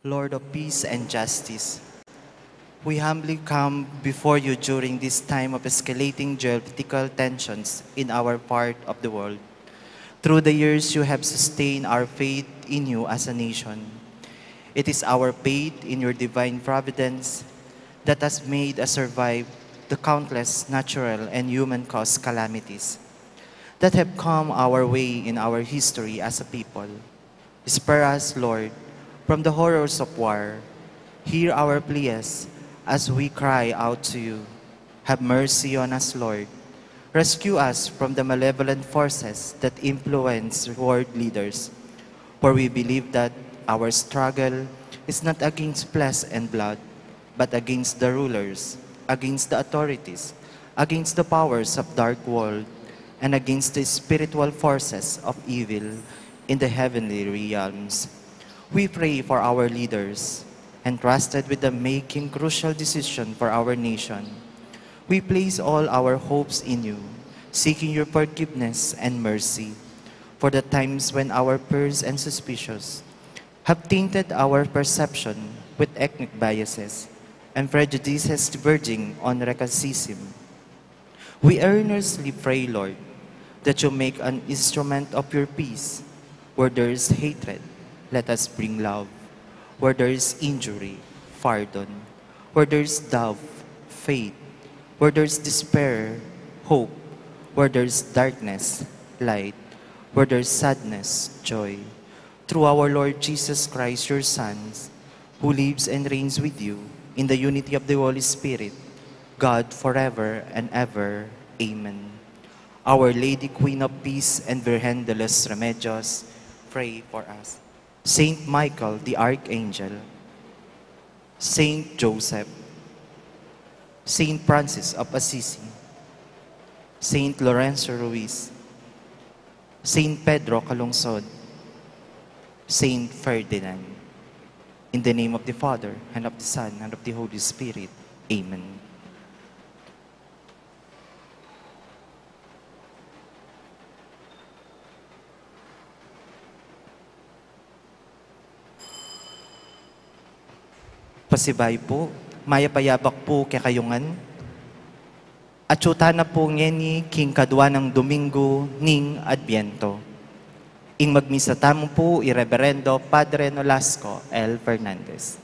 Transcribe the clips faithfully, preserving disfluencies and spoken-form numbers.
Lord of peace and justice, we humbly come before you during this time of escalating geopolitical tensions in our part of the world. Through the years, you have sustained our faith in you as a nation. It is our faith in your divine providence that has made us survive the countless natural and human-caused calamities that have come our way in our history as a people. Spare us, Lord, from the horrors of war. Hear our pleas as we cry out to you. Have mercy on us, Lord. Rescue us from the malevolent forces that influence world leaders. For we believe that our struggle is not against flesh and blood, but against the rulers, against the authorities, against the powers of dark world, and against the spiritual forces of evil in the heavenly realms. We pray for our leaders, entrusted with the making crucial decision for our nation. We place all our hopes in you, seeking your forgiveness and mercy for the times when our fears and suspicions have tainted our perception with ethnic biases and prejudices verging on racism. We earnestly pray, Lord, that you make an instrument of your peace. Where there is hatred, let us bring love. Where there is injury, pardon. Where there is doubt, faith. Where there is despair, hope. Where there is darkness, light. Where there is sadness, joy. Through our Lord Jesus Christ, your Son, who lives and reigns with you in the unity of the Holy Spirit, God, forever and ever. Amen. Our Lady, Queen of Peace and Virgen de los Remedios, pray for us. Saint Michael the Archangel, Saint Joseph, Saint Francis of Assisi, Saint Lorenzo Ruiz, Saint Pedro Calungsod, Saint Ferdinand. In the name of the Father, and of the Son, and of the Holy Spirit. Amen. Pasibayu pu, mayap a yabak pu kekayu ngan. Atsu tana pu ngeni king kadua nang Domingo ning Adbiento. Ing magmisa tamu pu i Reberendo Padre Nolasco L. Fernandez.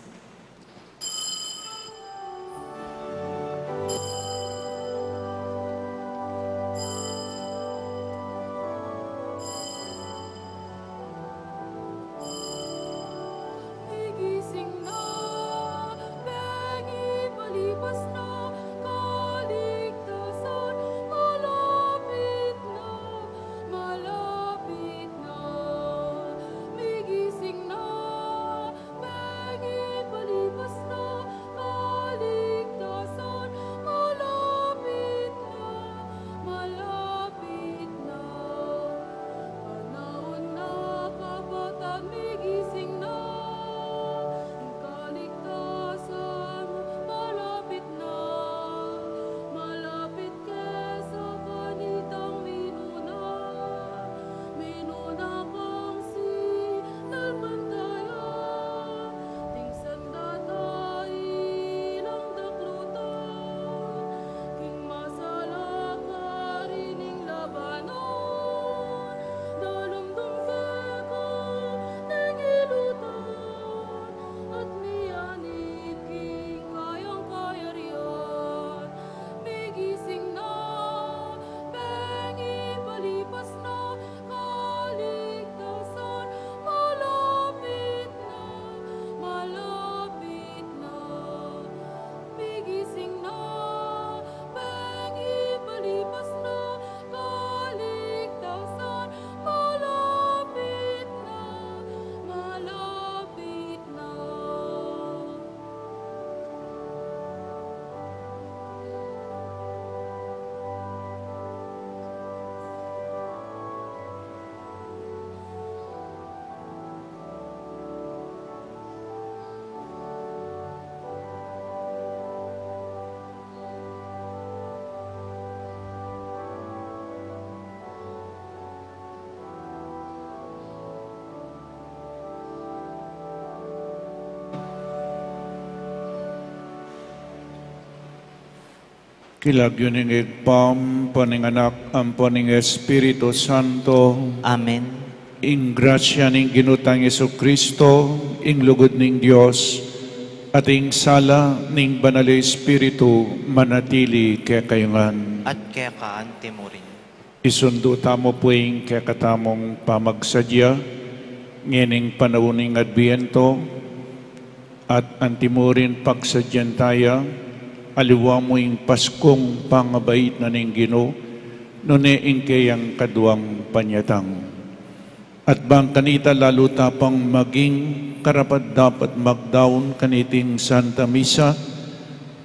King lagyu ning Ibpa, ampo ning Anak, ampo ning Espiritu Santo. Amen. Ing grasya ning Ginu tang Jesucristo, ing lugud ning Dios, at ing sala ning Banal a Espiritu manatili kekayu ngan. At keka antimurin. Isundu tamu pu ing kekatamung pamagsadya ngening panaun ning Adbiento, at antimurin pagsadyan taya aliwa mu ing Paskung pangabait na ning Ginu, nune ing keyang kaduang panyatang. At bang kanita lalu ta pang maging karapat-dapat magdaun kaniting Santa Misa,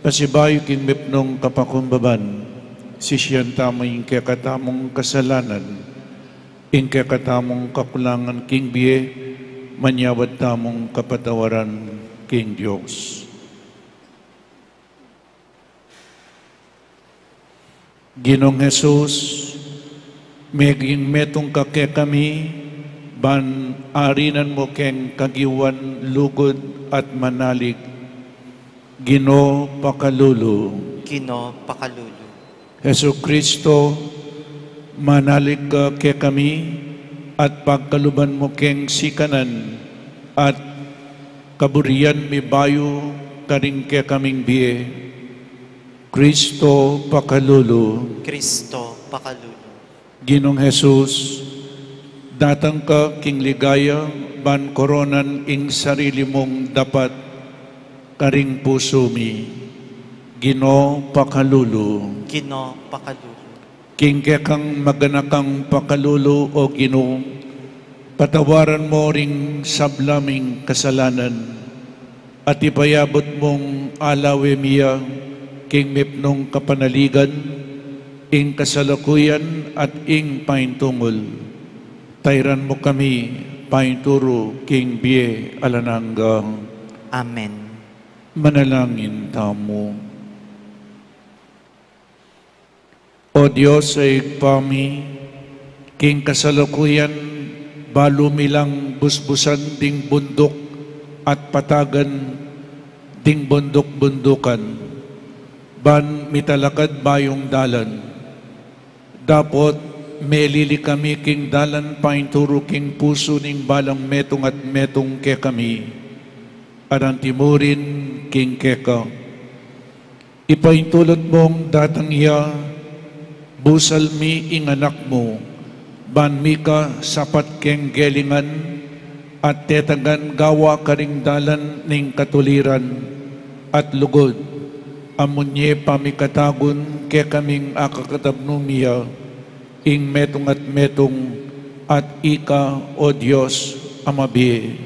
pasibayu king mipnung kapakumbaban, sisian tamu ing kekatamung kasalanan, ing kekatamung kakulangan king bie, manyawad tamung kapatawaran king Dios. Ginung Jesus, meging metung ka kekami, ban arinan mu keng kagiwan, lugud at manalig. Ginu, pakalulu. Ginu, pakalulu. Jesucristo, manalig ka kekami, at pagkaluban mu keng sikanan, at kaburian mi bayu karing kekaming bie. Cristo, pakalulu. Cristo, pakalulu. Ginung Jesus, datang ka king ligaya ban koronan ing sarili mung dapat karing pusu mi. Ginu, pakalulu. Ginu, pakalulu. King kekang maganakang pakalulu, o Ginu, patawaran mu ring sabla ming kasalanan, at ipayabut mung alawe mi ya king mipnung kapanaligan, ing kasalukuyan at ing paintungul. Tairan mu kami painturu king bie alang angga. Amen. Manalangin tamu. O Dios a Ibpa mi, king kasalukuyan balu mi lang busbusan ding bunduk at patagan ding bunduk-bundukan, ban mitalakad bayung dalan. Dapot melili kami king dalan painturu king pusu ning balang metung at metung kekami, at antimurin king keka. Ipaintulut mung datang ya, busal mi ing Anak mu, ban mika sapat keng gelingan, at tetagan gawa karing dalan ning katuliran, at lugud, amunye pamikatagun kekaming akakatabnu mi ya, ing metung at metung, at ika, o Dios, a mabie.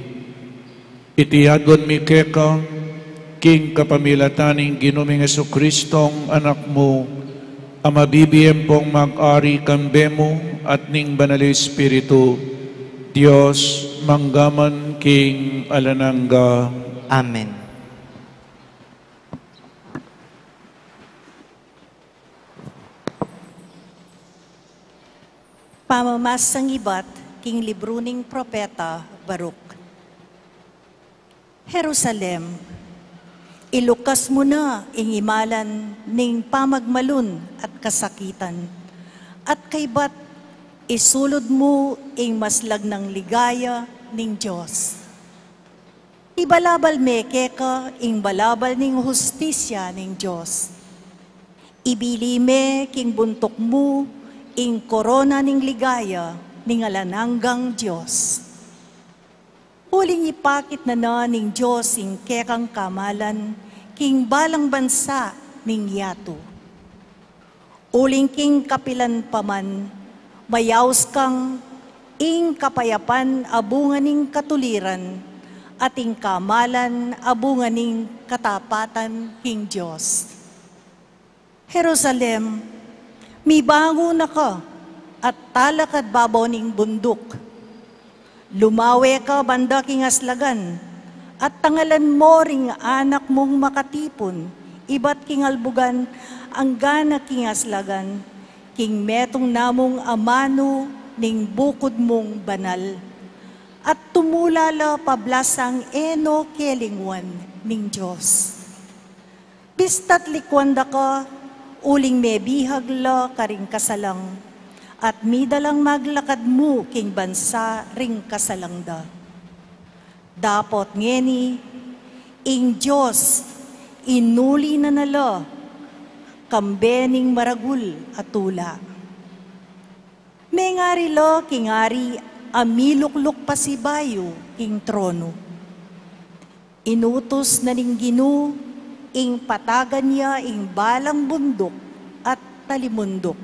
Iti aduan mi keka, king kapamilatan ning Ginu ming Jesucristong Anak mu, a mabibie ampong mag-ari kambe mu at ning Banal a Espiritu, Dios, mangga man king alang angga. Amen. Pamamasang ibat king libru ning propeta Baruch. Jerusalem, ilukas mu na ing imalan ning pamagmalun at kasakitan, at kaybat isulud mu ing maslagnang ligaya ning Dios. Ibalabal me keka ing balabal ning hustisya ning Dios. Ibili me king buntuk mu ing korona ning ligaya ning alang anggang Dios. Uling ipakit na na ning Dios ing kekang kamalan king balang bansa ning yatu. Uling king kapilan pa man, mayaus kang ing kapayapan a bunga ning katuliran, at ing kamalan a bunga ning katapatan king Dios. Jerusalem, mibangun na ka at talakad babaw ning bunduk. Lumawe ka banda king aslagan, at tangalan mo ring anak mung makatipun ibat king albugan anggana king aslagan, king metung na mung amanu ning bukud mung banal, at tumula la pablasang e no kelingwan ning Dios. Bista't likuan da ka, Uling mebihag la karing kasalang, at mida lang maglakad mu king bansa ring kasalang da. Dapot ngeni, ing Dios inuli na na la kambe ning maragul a tula. Mengari la king ari a milukluk pasibayu king trono. Inutus na ning Ginu ing patagan ya ing balang bunduk at talimunduk,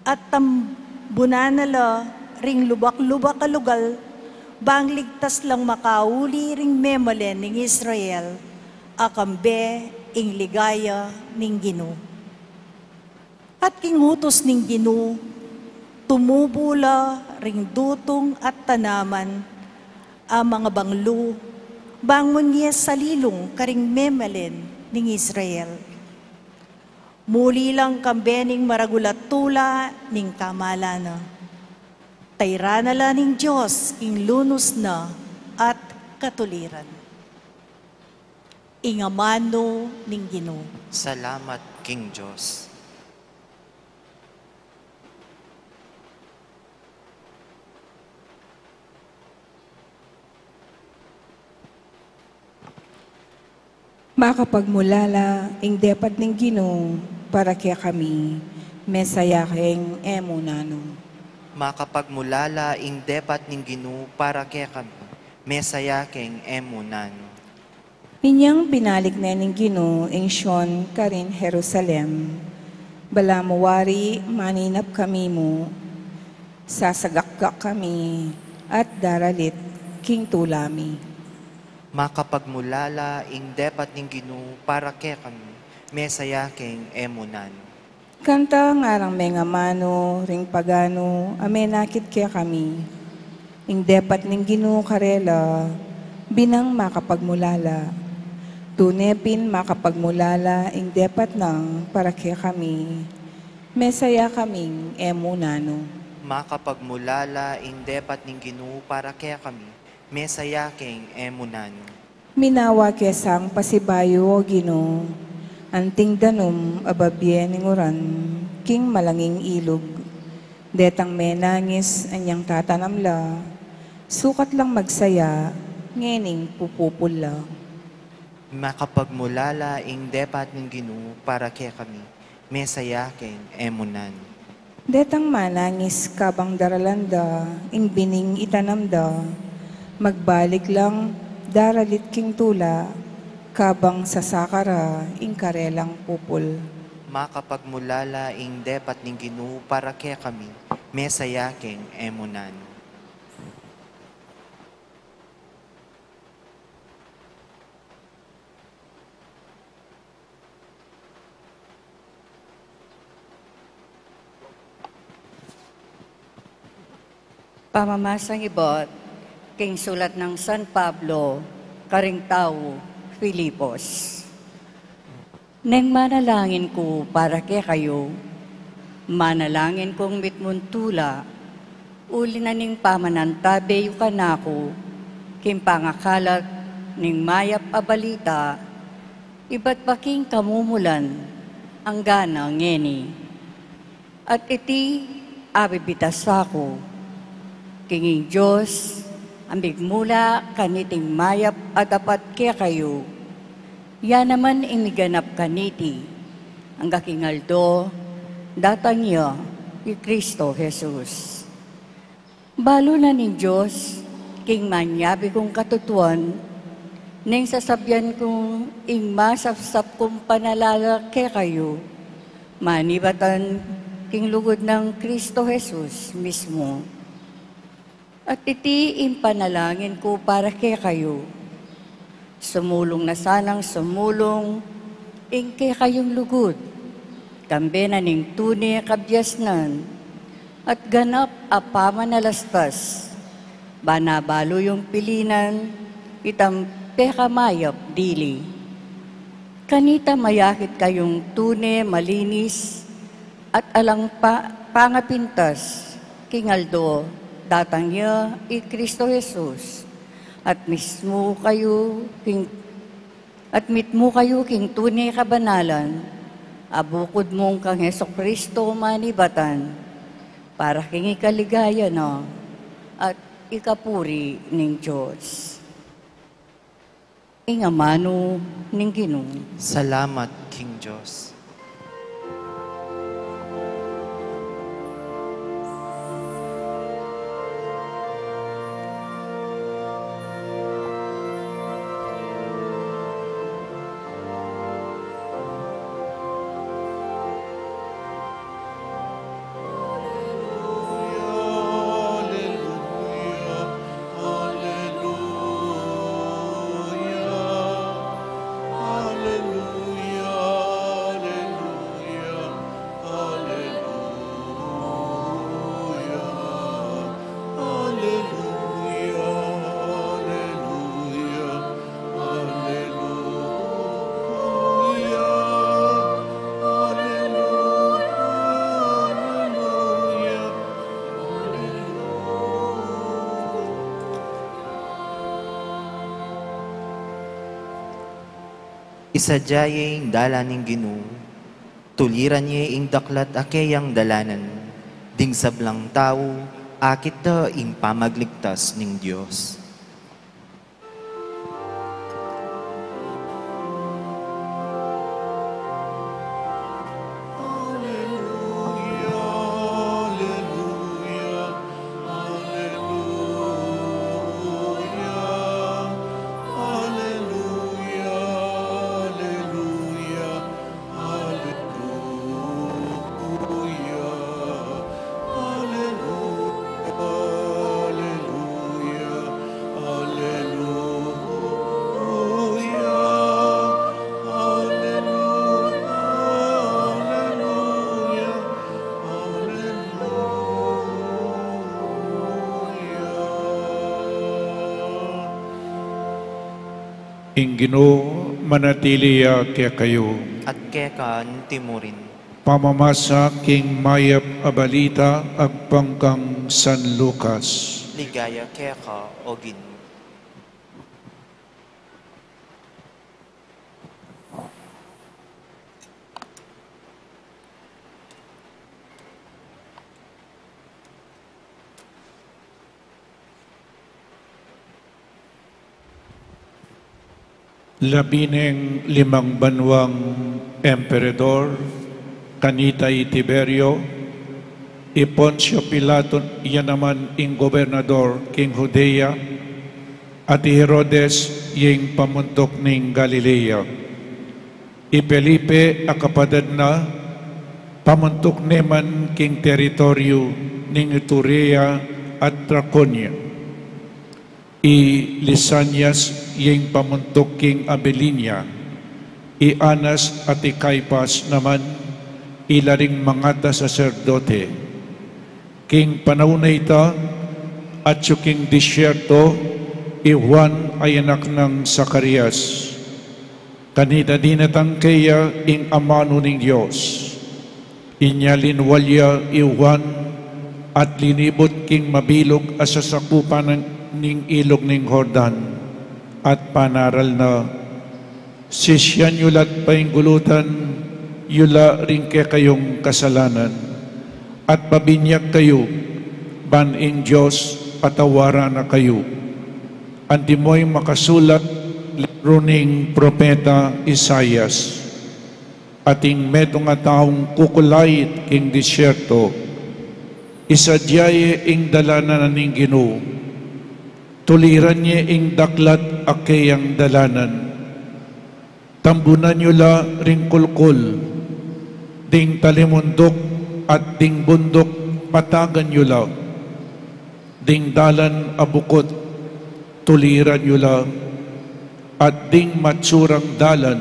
at tambunan na la ring lubak-lubak a lugal, bang ligtas lang makauli ring memalen ning Israel, a kambe ing ligaya ning Ginu. At king utus ning Ginu, tumubu la ring dutung at tanaman a mangabanglu, bang munye salilung karing memalen ning Israel. Muli lang kambe ning maragul a tula ning kamalan na. Tayran na la ning Dios ing lunus na at katuliran. Ing amanu ning Ginu. Salamat king Dios. Makapagmulala ing depat ning Ginu para kekami, mesa ya keng e mu nanu. Makapagmulala ing depat ning Ginu para kekami, mesa ya keng e mu nanu. Inyang binalik ne ning Ginu ing Sion karin Jerusalem, balamu wari maninap kami mu, sasagakgak kami, at daralit king tula mi. Makapagmulala ing depat ning Ginu para kekami, mesa ya keng e mu nanu. Kanta ngarang mengamanu ring paganu a menakit kekami. Ing depat ning Ginu karela, binang makapagmulala. Tune pin makapagmulala ing depat nang para kekami. Mesa ya kaming e mu nanu. Makapagmulala ing depat ning Ginu para kekami. Mesa ya keng e mu nanu. Minawa ke sang pasibayu, O Ginu, anting danum a babie ning uran king malanging ilug. Detang menangis anyang tatanam la, sukat lang magsaya, ngening pupupul la. Makapagmulala ing depat ning Ginu para kekami, mesa ya keng e mu nanu. Detang manangis kabang daralan da ing bining itanam da, magbalik lang daralit king tula, kabang sasaka ra ing karelang pupul. Makapagmulala ing depat ning Ginu para kekami, mesa ya keng e mu nanu. Pamamasang ibat king sulat nang San Pablo karing tau Filipos. Neng manalangin ku para kekayu, manalangin kung mitmung tula, uli na ning pamanantabe yu kanaku king pangakalat ning mayap a balita, ibat pa king kamumulan anggana ngeni. At iti abibitasa ku, king ing Dios a migmula kaniting mayap a dapat kekayu, ya naman ing miganap kaniti angga king aldo datang ya i Kristo Jesus. Balu na ning Dios king manyabi kung katutuan, neng sasabian ku ing masapsap kung panalala kekayu, manibatan king lugud nang Kristo Jesus mismu. At iti ing panalangin ku para kekayu. Sumulung na sanang sumulung ing kekayung lugud, kambe na ning tune kabiasnan at ganap a pamanalastas, bana balu yung pilinan itang pekamayap dili. Kanita mayakit kayung tune malinis at alang pa-, pangapintas king aldo datang ya i Kristo Jesus, at mismu kayu king, at mitmu kayu king tune kabanalan, A bukud mung kang Jesucristo manibatan, para king ikaligaya na at ikapuri ning Dios. Ing amanu ning Ginu. Salamat king Dios. Isadya ye ing dalan ning Ginu, tuliran ye ing daklat a keyang dalanan, ding sablang tau, akit da ing pamagligtas ning Dios. Ing Ginu manatili ya kekayu. At keka antimurin. Pamamasa king mayap a balita agpang kang San Lucas. Ligaya keka, O Ginu. Labi neng limang banuang emperador, kanita i Tiberio, i Poncio Pilato, ya naman ing gobernador king Judea, at i Herodes, ya ing pamuntuk ning Galilea. I Felipe a kapatad na, pamuntuk ne man king teritoryu ning Iturea at Trakonia. I Lisanias, ya ing pamuntuk king Abilinia. I Anas at i Caifas naman, ila ring mangat a saserdote. King panaun a ita, atyu king disyerto i Juan a anak nang Zacarias. Kanita dinatang keya ing amanu ning Dios. Inya linwal ya i Juan at linibut king mabilug a sasakupan ning ilug ning Jordan, at panaral na, "Sisian yu la't painggulutan yu la ring kekayung kasalanan, at pabinyag kayu, ban ing Dios patawaran na kayu." Antimo ing makasulat king libru ning propeta Isaias, "Atin metung a taung kukulait king disyerto, isadya ye ing dalanan ning Ginu, tuliran ye ing daklat a keyang dalanan. Tambunan yu la ring kulkul, ding talimunduk at ding bunduk patagan yu la, ding dalan a bukut tuliran yu la, at ding matsurang dalan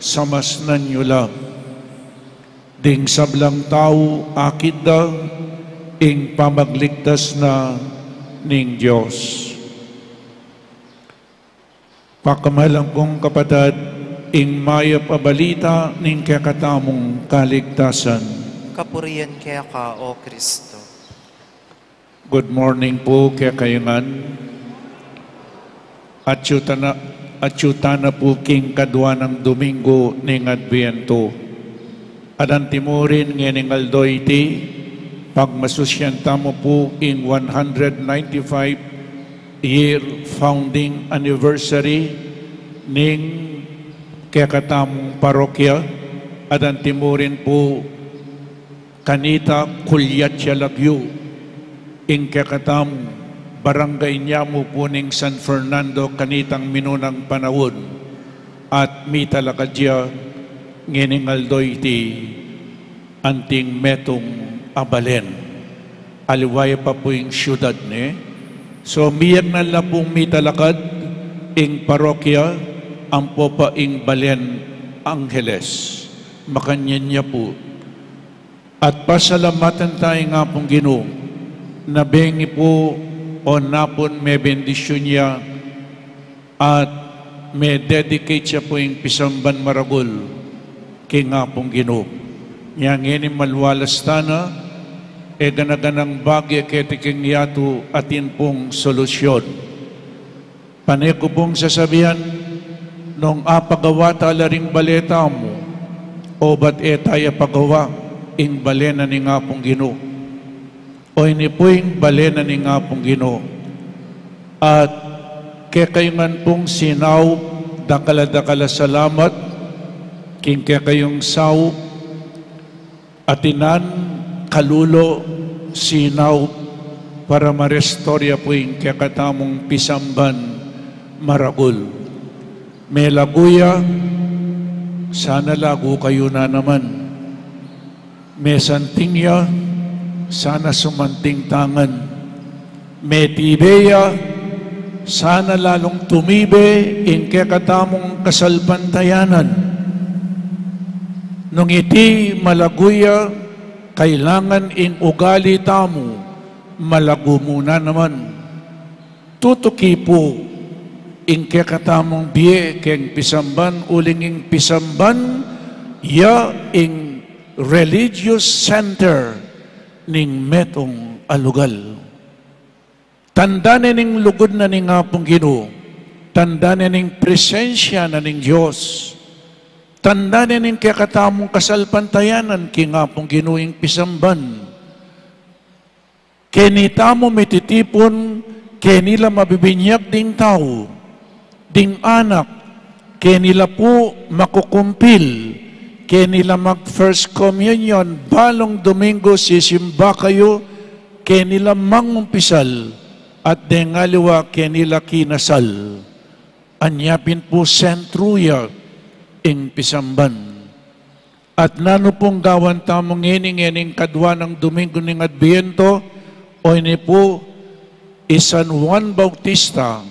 samasnan yu la. Ding sablang tau akit da ing pamagligtas na ning Dios." Pakamalan kung kapatad, ing mayap a balita ning kekatamung kaligtasan. Kapurian keka, O Kristo. Good morning pu kekayu ngan. Atyu tana, atyu tana pu king kadwa nang Domingo ning Adviento. At antimurin ngening aldo iti, pagmasusyan tamu pu ing one hundred ninety-five year founding anniversary ning kekatamung parokya, at antimurin pu kanita kulyat ya lagyu ing kekatamung barangay niamu pu ning San Fernando kanitang minunang panaun, at mitalakad ya ngening aldo iti anting metung a balen. Aliwa ya pa pu ing syudad, ne? So, miyagnan la pung mitalakad ing parokya ampo pa ing balen Angeles. Makanyan ya pu. At pasalamatan ta ing Apung Ginu, na bengi pu o napun mebendisyun ya at me-dedicate ya pu ing pisamban maragul king Apung Ginu. Nya ngeni malualas ta na, e gana-ganang bage keti king yatu atin pung solusyon. Pane ku pung sasabian, nung apagawa ta la ring bale tamu, o bat e ta ya pagawa ing bale na ning Apung Ginu? O ini pu ing bale na ning Apung Ginu. At kekayu ngan pung sinaup, dakal a dakal a salamat king kekayung saup, atinan, kalulu, sinaup, para ma-restore ya pu ing kekatamung pisamban maragul. Melagu ya, sana lagu kayu na naman. Mesanting ya, sana sumanting ta ngan. Metibe ya, sana lalung tumibe ing kekatamung kasalpantayanan. Nung iti malagu ya, kailangan ing ugali tamu malagu mu na naman. Tutuki pu ing kekatamung bie keng pisamban, uling ing pisamban ya ing religious center ning metung a lugal. Tanda ne ning lugud na ning Apung Ginu, tanda ne ning presensya na ning Dios, tanda ne ning kekatamung kasalpantayanan king Apung Ginu ing pisamban. Keni tamu mititipun, keni la mabibinyag ding tau, ding anak, keni la pu makukumpil, keni la mag First Communion, balung Domingo sisimba kayu, keni la mangumpisal, at deng aliwa keni la kinasal. Anya pin pu sentru ya ing pisamban. At nanu pung gawan tamu ngeni, ngening kadwa nang Domingo ning Adbiento, o ini pu i San Juan Bautista,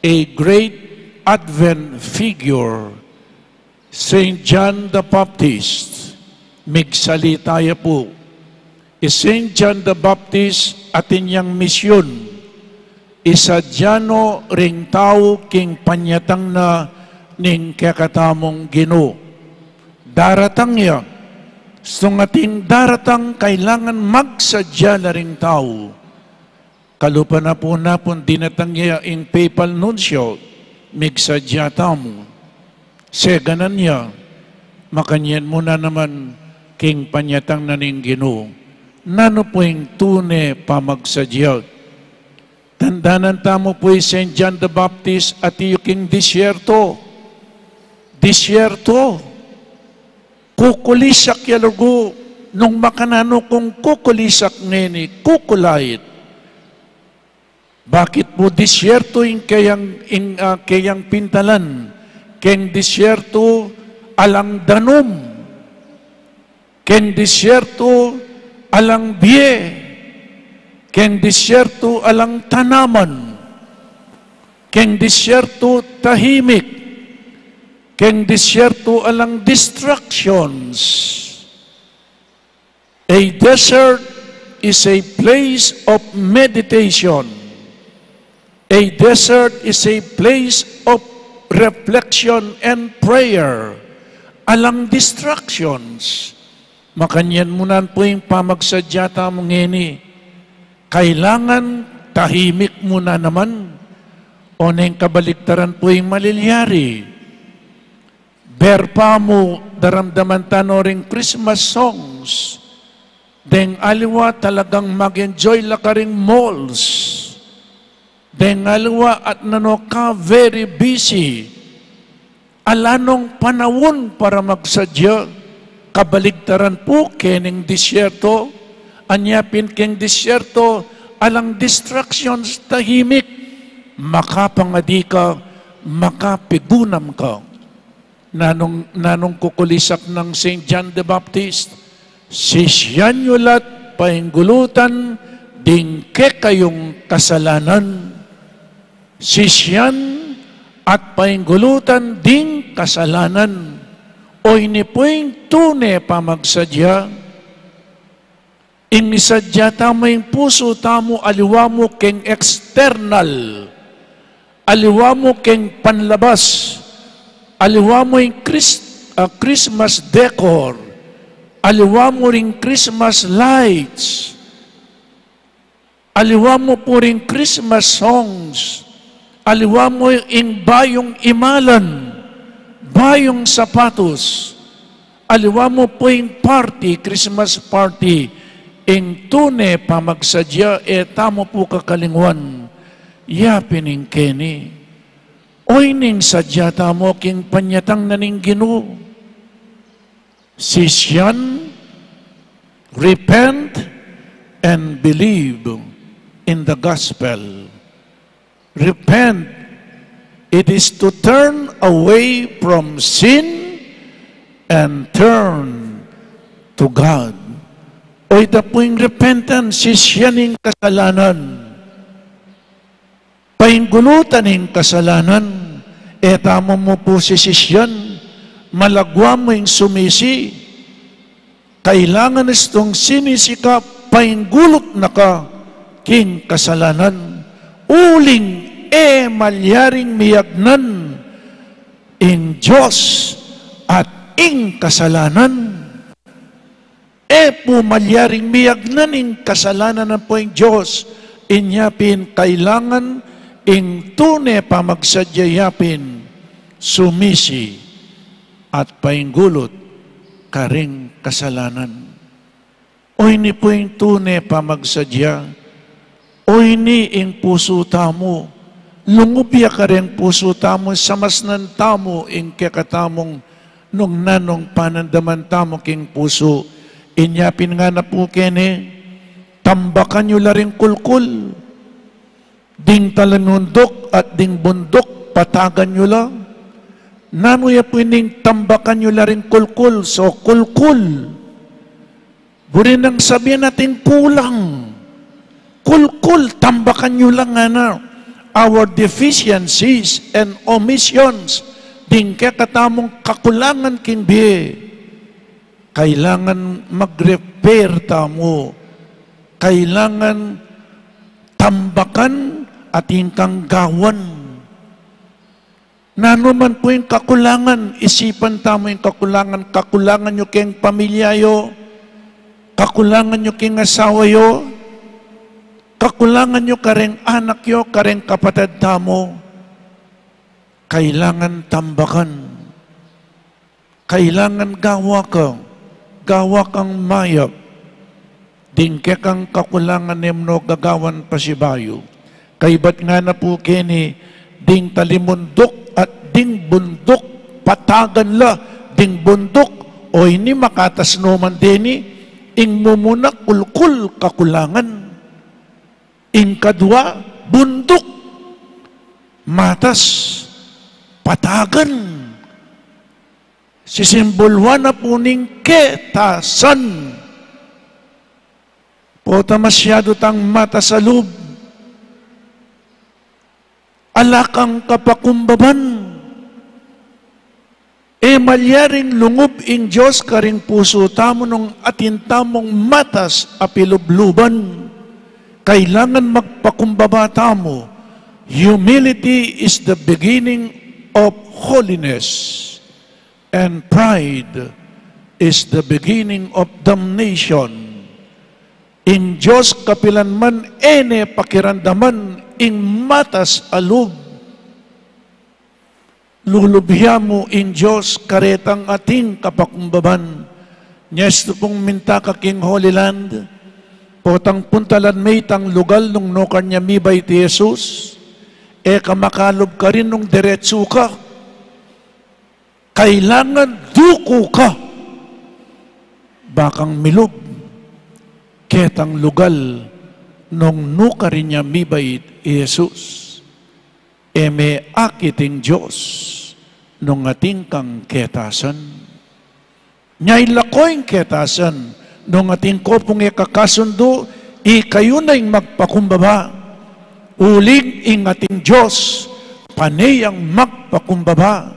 a great Advent figure, Saint John the Baptist, migsalita ya pu. I Saint John the Baptist atin yang misyun, isadya no ring tau king panyatang na ning kekatamung Ginu. Daratang ya, sung ating daratang kailangan magsadya la ring tau. Kalupa na pu napun dinatang ya ing papal nuncio, migsadya tamu. Seganan ya, makanyan mu na naman king panyatang na ning Ginu. Nanu pu ing tune pamagsadya? Tandanan tamu pu i Saint John the Baptist atiu king disyerto. Disyerto. Kukulisak ya lugu, nung makananu kung kukulisak ngeni, kukulait. Bakit pu disyerto ing keyang, ing, ah, keyang pintalan? Keng disyerto alang danum, keng disyerto alang bie, keng disyerto alang tanaman, keng disyerto tahimik, keng disyerto alang distractions. A desert is a place of meditation. A desert is a place of reflection and prayer. Alang distractions. Makanyan mu nan pu ing pamagsadya tamu ngeni. Kailangan tahimik mu na naman. O neng kabaliktaran pu ing malilyari. Ber pa mu daramdaman ta no ring Christmas songs. Deng aliwa talagang mag-enjoy la karing malls. Deng aliwa at nanu ka very busy. Ala nong panaun para magsadya. Kabaligtaran pu kening disyerto. Anya pin keng disyerto, alang distractions, tahimik. Makapangadi ka, makapigunam ka. Nanung, nanung kukulisap nang Saint John the Baptist, "Sisian yu la't painggulutan ding kekayung kasalanan. Sisian at painggulutan ding kasalanan." O ini pu ing tune pamagsadya. Ing misadya tamu ing pusu tamu, aliwa mu keng external, aliwa mu keng panlabas, aliwa mu ing Chris-, ah, Christmas decor, aliwa mu ring Christmas lights, aliwa mu pu ring Christmas songs, aliwa mu ing bayung imalan, bayung sapatos, aliwa mu pu ing party, Christmas party. Ing tune pamagsadya, e tamu pu kakalingwan, yapin ing keni. O ining sadya tamu king panyatang na ning Ginu. Sisian, repent and believe in the gospel. Repent, it is to turn away from sin and turn to God. O ita pu ing repentance, sisian ing kasalanan. Painggulutan ing kasalanan, e tamu mu pu sisisian, malagwa mu ing sumisi. Kailangan istung sinisi ka, painggulut na ka king kasalanan. Uling e malyaring miyagnan ing Dios at ing kasalanan. E pu malyaring miyagnan ing kasalanan ampo ing Dios. Inya pin kailangan ing tune pamagsadya ya pin sumisi at painggulut karing kasalanan. O ini pu ing tune pamagsadya. O ini ing pusu tamu. Lungub ya kareng pusu tamu, samasnan tamu ing kekatamung nung nanung panandaman tamu king pusu. Inya pin ngana pu keni, tambakan yu la ring kulkul. Ding talimunduk at ding bunduk, patagan yu la. Nanu ya pu ining tambakan yu la ring kulkul? So, kulkul. Buri nang sabian atin kulang. Kulkul, tambakan yu la ngana. Our deficiencies and omissions, ding kekatamung kakulangan king bie. Kailangan mag-repair tamu. Kailangan tambakan at ing kang gawan. Nanu man pu ing kakulangan, isipan tamu ing kakulangan, kakulangan yu keng pamilya yu, kakulangan yu keng asawa yu, kakulangan yu kareng anak yu, kareng kapatad tamu. Kailangan tambakan. Kailangan gawa ka, gawa kang mayap. Ding kekang kakulangan e mu no gagawan pasibayu. Kaybat ngana pu keni, ding talimunduk at ding bunduk, patagan la ding bunduk. O ini makatas no man deni, ing mumuna kulkul, kakulangan. Ing kadua, bunduk, matas, patagan. Sisimbuluan na pu ning ketasan. Pota masyadu tang matas a lub. Ala kang kapakumbaban. E malyaring lungub ing Dios karing pusu tamu nung atin tamung matas a pilubluban. Kailangan magpakumbaba tamu. Humility is the beginning of holiness, and pride is the beginning of damnation. Ing Dios kapilan man e ne pakiramdaman ing matas a lub. Lulubya mu ing Dios karetang ating kapakumbaban. Nya istu pung minta ka king Holy Land, potang puntalan me itang lugal nung nukarin ya mibait i Jesus, e ka makalub karin nung diretsu ka. Kailangan duku ka bakang milub ketang lugal nung nukarin ya mibait i Jesus. E me akit ing Dios nung atin kang ketasan. Nya ila ko ing ketasan nung atin ko pung e kakasundu, ikayu na ing magpakumbaba. Uling ing atin Dios pane yang magpakumbaba.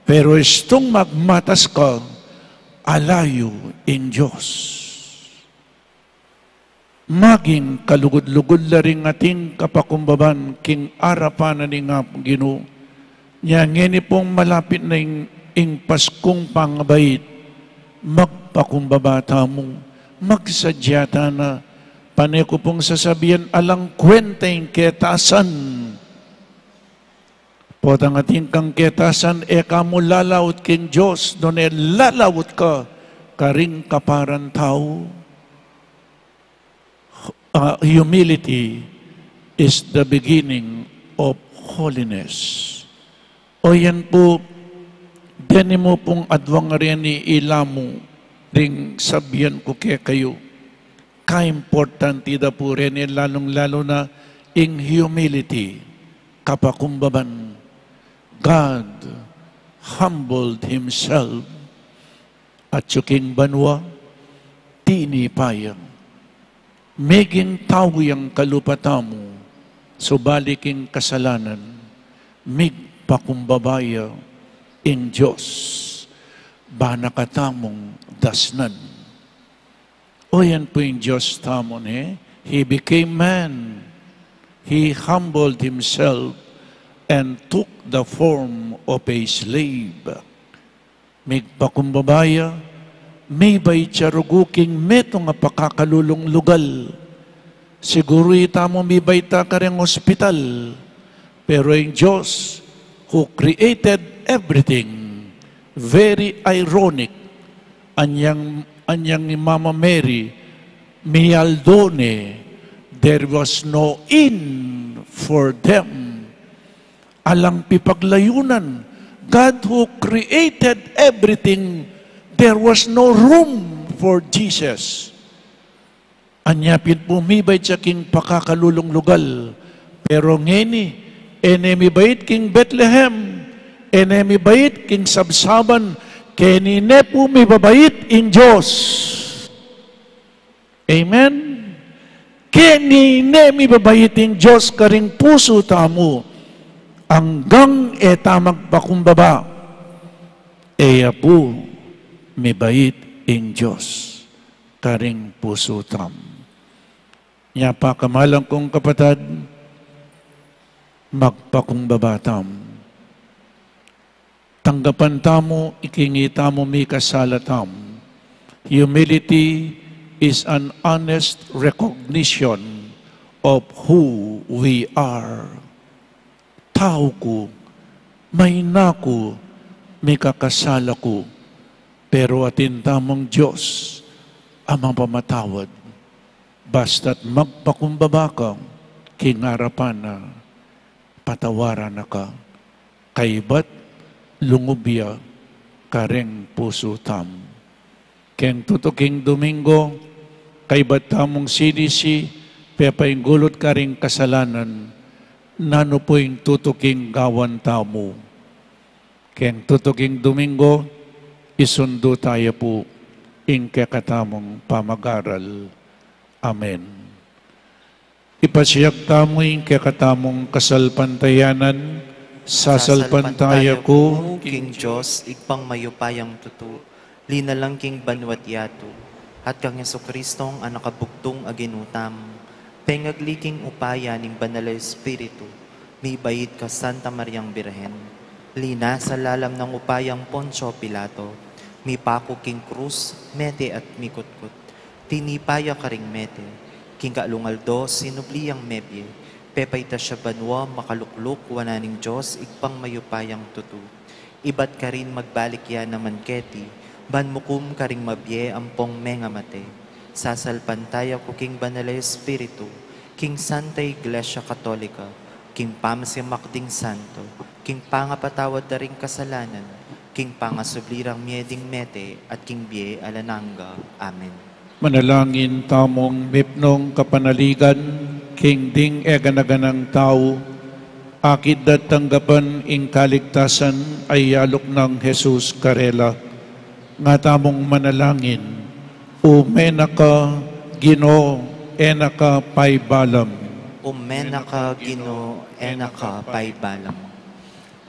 Pero istung magmatas ka, alayu ing Dios. Maging kalugud-lugud la ring atin kapakumbaban king arapan na ning Apung Ginu. Nya ngeni pung malapit na ing, ing Paskung pangabait, magpakumbaba tamu, magsadya ta na, pane ku pung sasabian alang kwenta ing ketasan. Potang atin kang ketasan, e ka mu lalaut king Dios, nune lalaut ka karing kaparan tau. Ah, humility is the beginning of holiness. O yan pu, deni mu pung adwang reni ilamu ring sabian ku kekayu. Kaimportante da pu reni, lalung-lalu na ing humility, kapakumbaban. God humbled himself. Atyu king banua, tinipa ya. Meging tau yang kalupa tamu, subali king kasalanan, migpakumbaba ya ing Dios, ba na katamung dasnan. O yan pu ing Dios tamu, ne? He became man. He humbled himself and took the form of a slave. Migpakumbaba ya, mibait ya rugu king metung a pakakalulung lugal. Siguru itamu mibait ta kareng ospital. Pero ing Dios, who created everything, very ironic, anyang, anyang i Mama Mary, mialdo ne, there was no inn for them. Alang pipaglayunan, God who created everything, there was no room for Jesus. Anya pin pu mibait ya king pakakalulung lugal. Pero ngeni, e ne mibait king Bethlehem, e ne mibait king sabsaban, keni ne pu mibabait ing Dios. Amen? Keni ne mibabait ing Dios karing pusu tamu, anggang e ta magpakumbaba, e ya pu mibait ing Dios karing pusu tamu. Nya pakamalan kung kapatad, magpakumbaba tamu. Tanggapan tamu ing itamu mikasala tamu. Humility is an honest recognition of who we are. Tau ku, maina ku, mikakasala ku, pero atin tamung Dios a mapamatawad. Basta't magpakumbaba ka king arapan na, patawaran na ka. Kaybat lungub ya kareng pusu tamu. Keng tutuking Domingo, kaybat tamung sinisi, pepainggulut karing kasalanan, nanu pu ing tutuking gawan tamu. Keng tutuking Domingo, isundu taya pu ing kekatamung pamagaral. Amen. Ipasiag tamu ing kekatamung kasalpantayanan, sasalpantaya ku king Dios, Ibpang mayupayang tutu, linalang king banua't yatu, at kang Jesucristong anak a bugtung a Ginu tamu, pengagli king upaya ning Banal a Espiritu, mibait ka Santa Mariang Birhen, linasa lalam nang upayang Poncio Pilato, mipaku king krus, mete at mikutkut, tinipa ya karing mete, king kalung aldo sinubli yang mebie, Pepaitas ya banua, makalukluk wanan ning Dios, Ibpang mayupayang tutu. Ibat karin magbalik ya naman keti, ban mukum karing mabie ampong mengamate. Sasalpantaya ku king Banal a Espiritu, king Santa Iglesia Katolika, king pamasimak ding santo, king pangapatawad da ring kasalanan, king pangasubli rang mie ding mete, at king bie alang angga. Amen. Manalangin tamung mipnung kapanaligan, king ding eganaganang tau, akit da tanggapan ing kaligtasan a iyaluk nang Jesus karela. Nga tamung manalangin, Ume na ka, Ginu, e na ka paibalam. Ume na ka, Ginu, e na ka paibalam.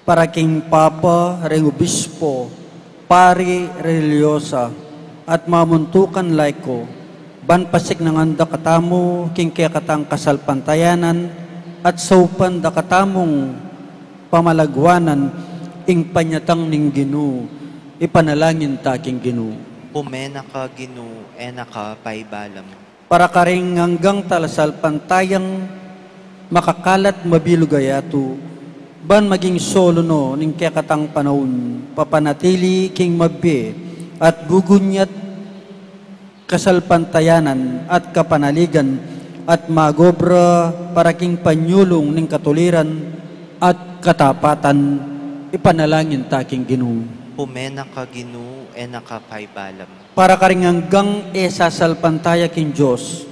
Para king Papa, ring Obispo, Pari, Religiosa, at mamuntukan laiko, ban pasiknangan da katamu king kekatang kasalpantayanan, at saupan da katamung pamalagwanan ing panyatang ning Ginu, ipanalangin ta king Ginu. Ume na ka, Ginu, e na ka paibalam. Para karing anggang talasalpantayang makakalat mabilug a yatu, ban maging solo no ning kekatang panaun, papanatili king mabie at gugunyat kasalpantayanan at kapanaligan, at magobra para king panyulung ning katuliran at katapatan, ipanalangin ta king Ginu. Ume na ka, Ginu, e na ka paibalam. Para karing anggang e sasalpantaya king Dios,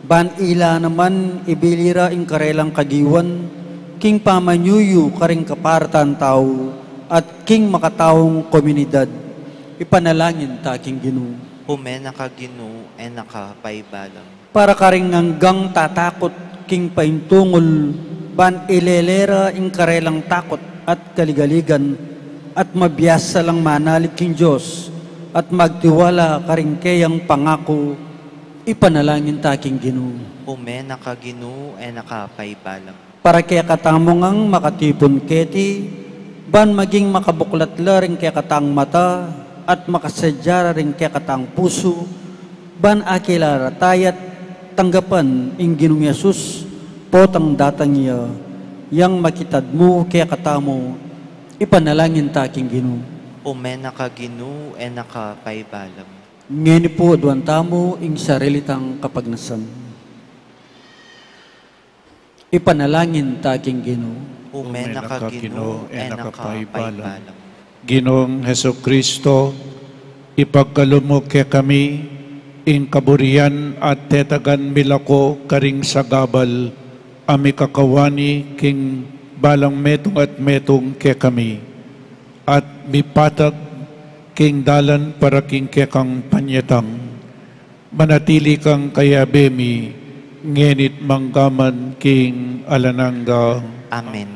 ban ila naman ibili ra ing karelang kagiwan, king pamanyuyu karing kaparatan tau, at king makataung komunidad, ipanalangin ta king Ginu. Ume na ka, Ginu, e na ka paibalam. Para karing anggang tatakut king paintungul, ban ilele ra ing karelang takut at kaligaligan, at mabiasa lang manalig king Dios, at magtiwala karing keyang pangaku, ipanalangin ta king Ginu. Ume na ka, Ginu, e na ka paibalam. Para kekatamu ngang makatipun keti, ban maging makabuklat la ring kekatang mata, at makasadya ra ring kekatang pusu, ban akilala taya at tanggapan ing Ginung Jesus, potang datang ya, yang makitad mu kekatamu, ipanalangin ta king Ginu. Ume na ka, Ginu, e na ka paibalam. Ngeni pu aduan tamu ing sarili tang kapagnasan. Ipanalangin ta king Ginu. Ume na ka, Ginu, e na ka paibalam. Ginung Jesucristo, ipagkalub mu kekami ing kaburian at tetagan milako karing sagabal a mikakawani king balang metung at metung kekami, at mipatag king dalan para king kekang panyatang. Manatili kang kayabe mi, ngeni't manggaman king alang angga. Amen.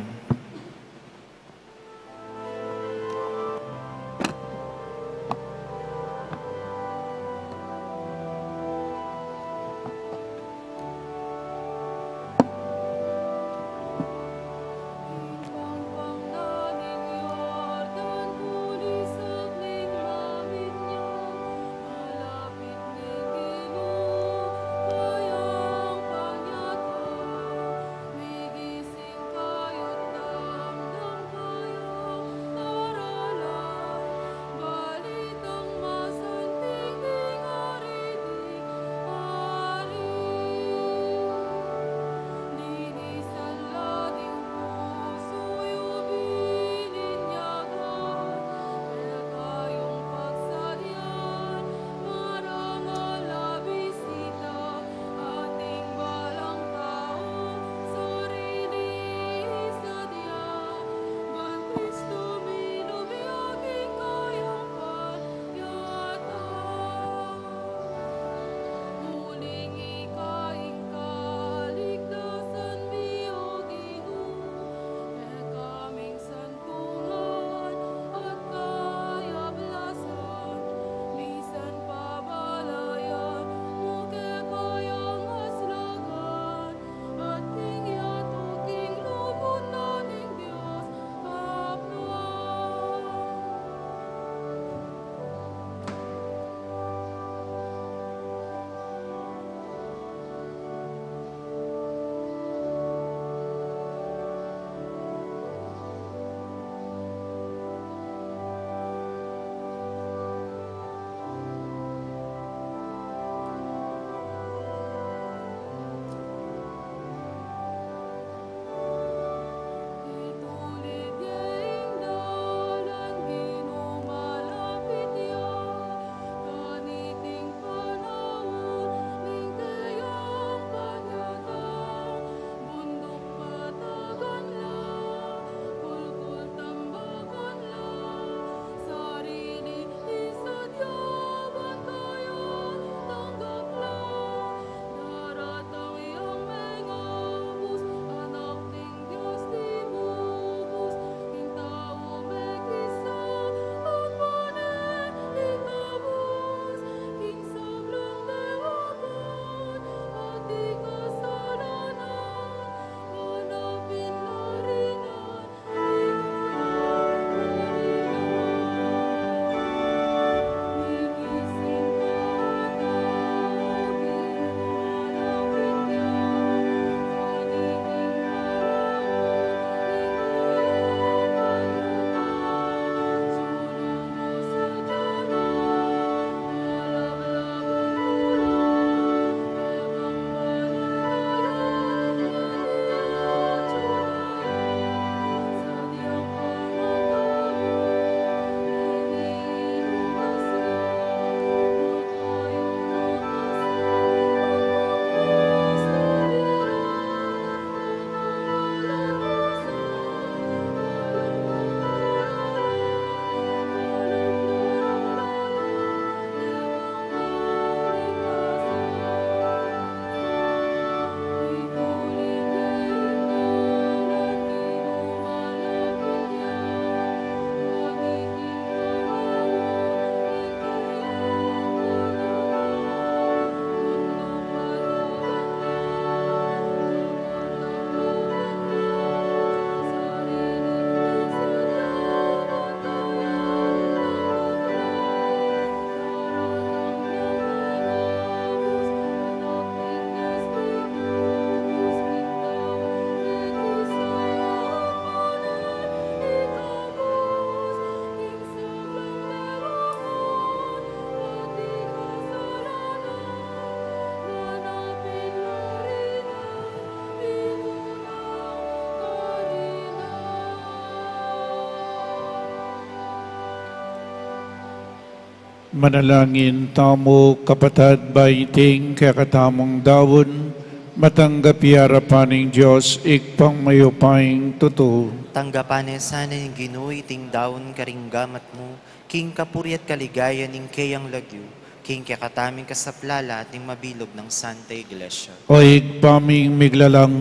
Manalangin tamu, kapatad, ba iting kekatamung daun, matanggap ya arapan ning Dios, Ibpang mayupayang tutu. Tanggapan ne sana ning Ginu iting daun karing gamat mu, king kapurian at kaligayan ning keyang lagyu, king kekatamung kasaplalan at ning mabilug nang Santa Iglesia. O Ibpa ming miglalang,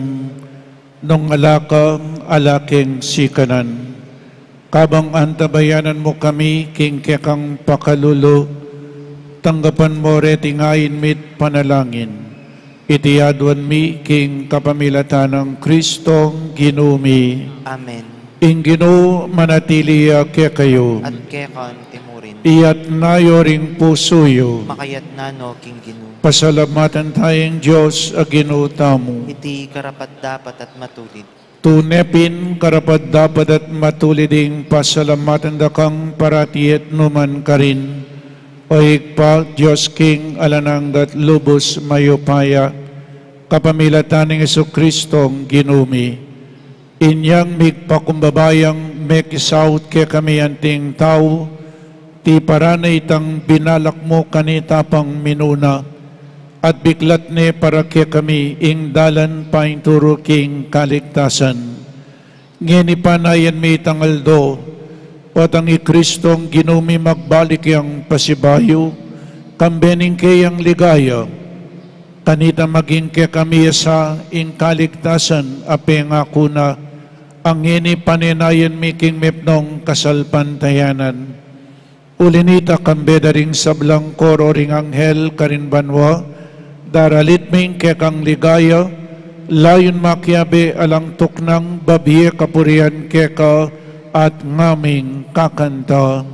nung ala ka, ala keng sikanan. Kabang antabayanan mu kami king kekang pakalulu, tanggapan mu reting ain mi't panalangin. Iti aduan mi king kapamilatan nang Kristong Ginu mi. Amen. Ing Ginu manatili ya kekayu. At keka mu rin. Iyatas yu ring pusu yu. Makayatas no king Ginu. Pasalamatan taya ing Dios a Ginu tamu. Iti karapat-dapat at matulid. Tune pin karapat-dapat at matulid ing pasalamatan da kang parati at nukarin man, O Ibpa, Dios king alang angga at lubus mayupaya, kapamilatan nang Jesucristong Ginu mi. Inyang migpakumbaba yang mekisaut kekami anting tau, tiparan ne itang binalak mu kanita pang minuna, at biklat ne para kekami ing dalan paintulu king kaligtasan. Ngeni panayan mi itang aldo, potang i Kristong Ginu mi magbalik yang pasibayu, kambe ning keyang ligaya, kanita maging kekami ya sa ing kaligtasan a pengaku na, a ngeni panenayan mi king mepnung kasalpantayanan. Uli nita kambe da ring sablang koro ring anghel karin banua, daralit mi ing kekang ligaya, layun makiabe alang tuknang babie kapurian keka at ngaming kakanta.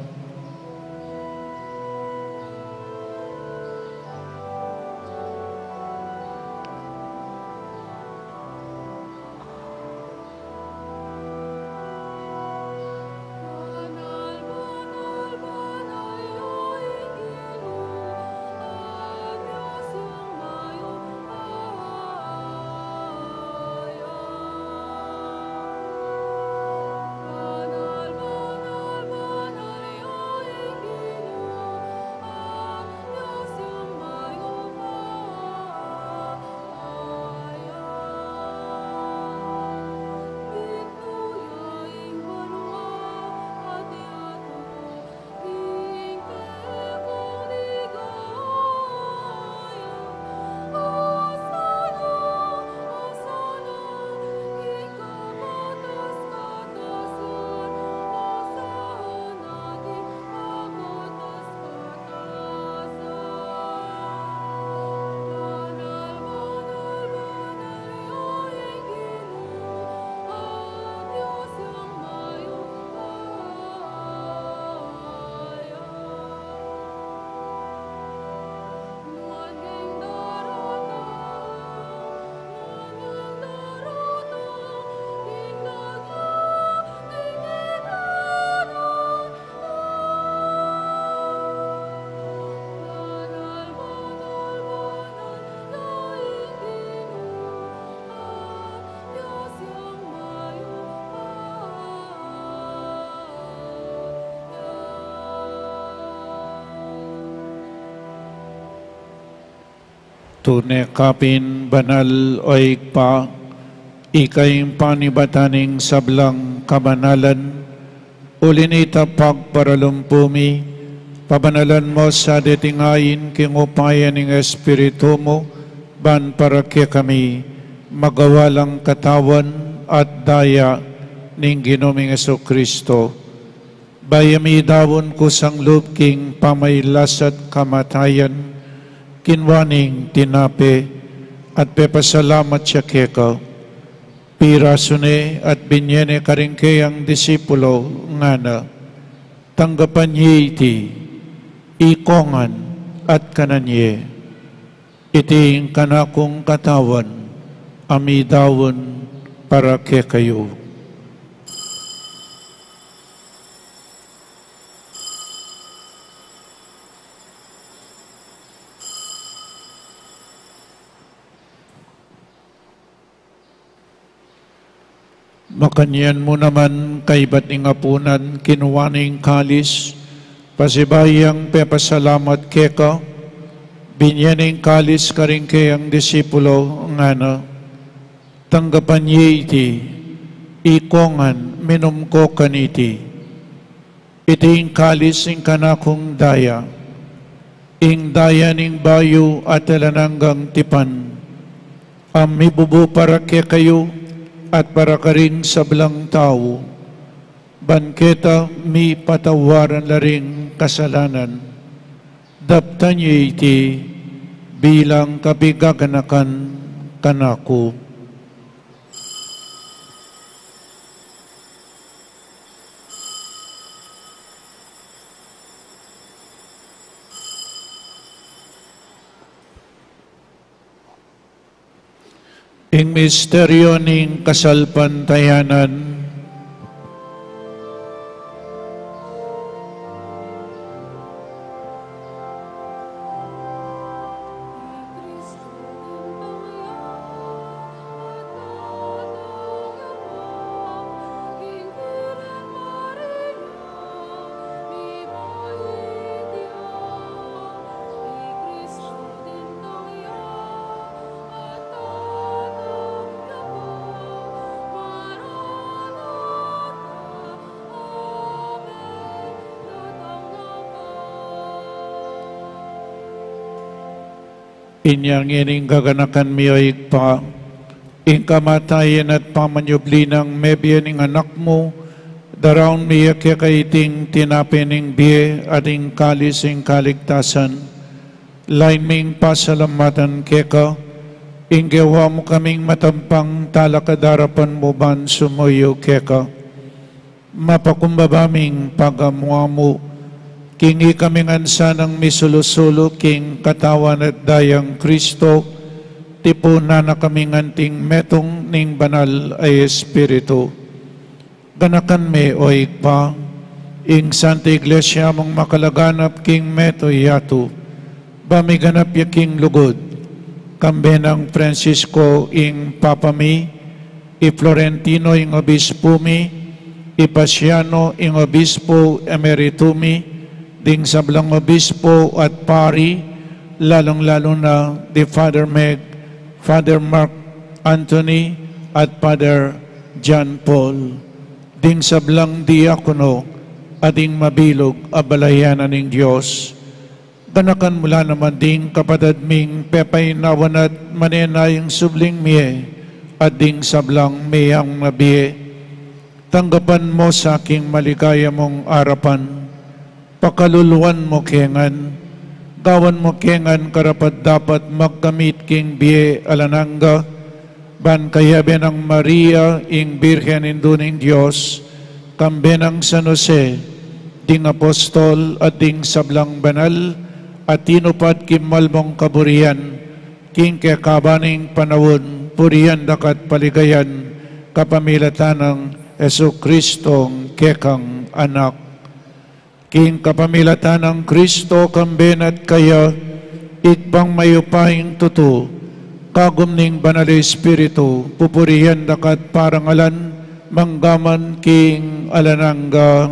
Tune ka pin banal, O Ibpa, ika ing panibatan ning sablang kabanalan, uli nita pagparalumpu mi, pabanalan mu sa deting ain king upaya ning Espiritu mu, ban para kekami, magawa lang katawan at daya ning Ginu ming Jesucristo. Bayu ya midaun kusang lub king pamailas at kamatayan, kinua ne ing tinape, at pepasalamat ya keka. Pirasu ne at binye ne karing keyang disipulo, ngana: Tanggapan ye iti, ikongan at kanan ye. Iti ing kanakung katawan, a midaun para kekayu. Makanyan mu naman, kaibat ning apunan, kinua ne ing kalis, Pasibayu yang pepasalamat keka, binye ne ing kalis karing keyang disipulo, ngana: Tanggapan ye iti, ikongan, minum ko kaniti. Iti ing kalis ning kanakung daya, ing daya ning bayu at alang anggang tipan, a mibubu para kekayu at para karing sablang tau, ban keta mipatawaran la ring kasalanan. Daptan ye iti bilang kapigaganakan kanaku. Ing misteryo ning kasalpantayanan. Inya ngeni gaganakan mi, o Ibpa, ing kamatayan at pamanyubli nang mebie ning Anak mu, daraun mi keka iting tinape ning bie at ing kalis ning kaligtasan. Lain ming pasalamatan keka, ing gewa mu kaming matampang talakad king arapan mu ban sumuyu keka. Mapakumbaba ming pagamu-amu king ikami ngan sanang misulu-sulu king katawan at dayang Kristo, tipunan na kaming anting metung ning Banal a Espiritu. Ganakan me, o Ibpa, ing Santa Iglesia mung makalaganap king mabilug a yatu, ba miganap ya king lugud, kambe nang Francisco ing Papa mi, i Florentino ing Obispo mi, i Paciano ing Obispo Emerito mi, ding sablang obispo at pari, lalung-lalu na di Father Meg, Father Mark Anthony, at Father John Paul, ding sablang diakono, at ding mabilug a balayan ning Dios. Ganakan mu la naman ding kapatad ming pepainawan at manenayang subling mie, at ding sablang meyang mabie. Tanggapan mu sa king maligaya mung arapan, pakaluluan mu ke ngan, gawan mu ke ngan karapat-dapat magkamit king bie alang angga, ban kayabe nang Maria, ing Birhen Indu ning Dios, kambe nang San Jose, ding apostol at ding sablang banal a tinupad king malmung kaburian, king kekaban ning panaun, purian da ka at paligayan, kapamilatan nang Jesucristo, kekang Anak. King kapamilatan nang Kristo, kambe na at kaya, Ibpang mayupayang tutu, kagum ning Banal a Espiritu, pupurian da ka at parangalan, mangga man king alang angga.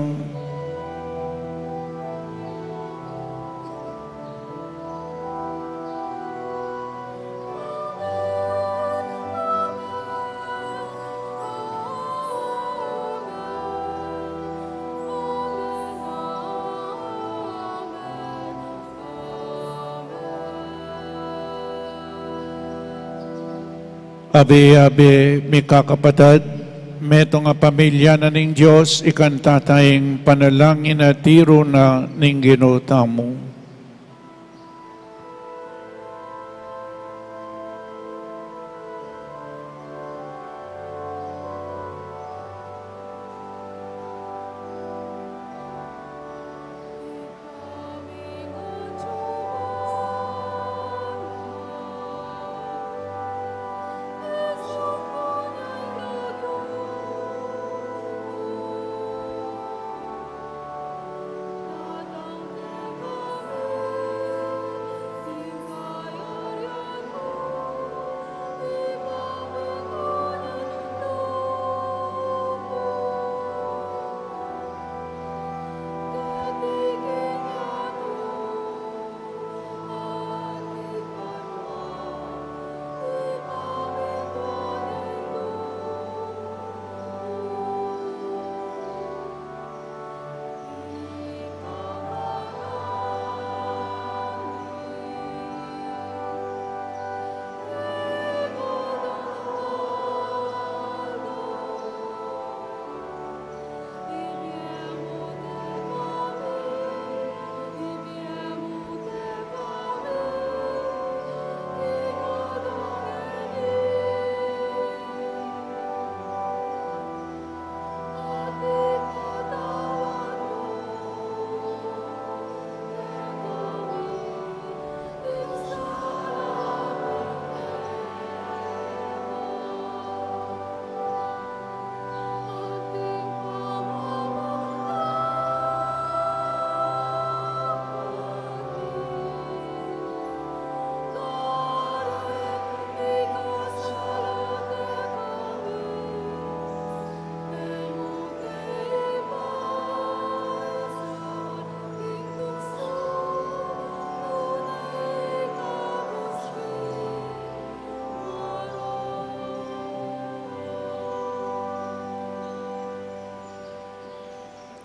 Abe-abe, mikakapatad, metung a pamilya na ning Dios, ikanta taya ing panalangin a tiru na ning Ginu tamu.